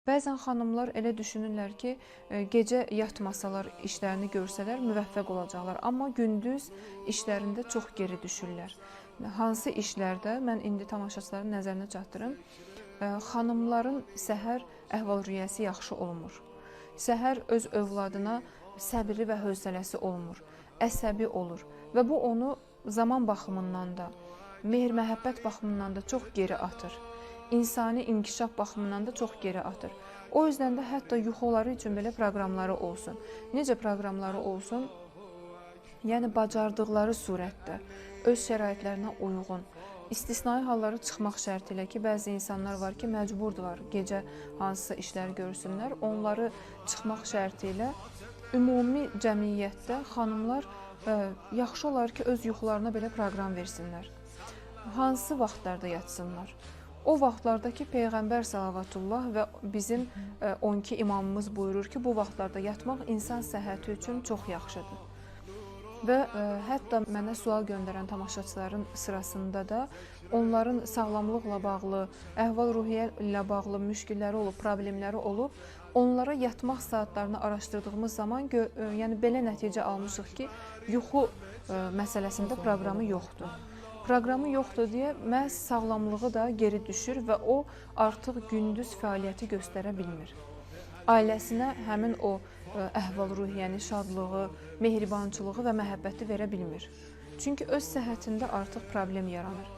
Bəzən xanımlar elə düşünürlər ki, gecə yatmasalar, işlərini görsələr müvəffəq olacaqlar, amma gündüz işlərində çox geri düşürlər. Hansı işlərdə mən indi tamaşaçıların nəzərinə çatdırım. Xanımların səhər əhval-ruhiyyəsi yaxşı olmur. Səhər öz övladına səbri və hövsələsi olmur, əsəbi olur və bu onu zaman baxımından da, mehr-məhəbbət baxımından da çox geri atır. İnsani inkişaf baxımından da çox geri atır. O yüzden də hətta yuxuları üçün belə proqramları olsun. Necə proqramları olsun? Yəni bacardıqları surətdə, öz şəraitlərinə uyğun, istisnai hallara çıxmaq şərti ilə ki, bəzi insanlar var ki, məcburdular gecə hansısa işlər görsünlər. Onları çıxmaq şərti ilə ümumi cəmiyyətdə xanımlar yaxşı olar ki, öz yuxularına belə proqram versinlər. Hansı vaxtlarda yatsınlar? O vaxtlarda ki, Peyğəmbər salavatullah və bizim 12 imamımız buyurur ki, bu vaxtlarda yatmaq insan səhhəti üçün çox yaxşıdır. Və hətta mənə sual göndərən tamaşaçıların sırasında da onların sağlamlıqla bağlı, əhval-ruhiyyə ilə bağlı müşkilləri olub, problemləri olub. Onlara yatmaq saatlarını araşdırdığımız zaman yəni belə nəticə almışıq ki, yuxu məsələsində proqramı yoxdur. Proqramı yoxdur deyə məhz sağlamlığı da geri düşür və o artıq gündüz fəaliyyəti göstərə bilmir. Ailəsinə həmin o əhval-ruhiyyəni, şadlığı, mehribançılığı və məhəbbəti verə bilmir. Çünki öz səhhətində artıq problem yaranır.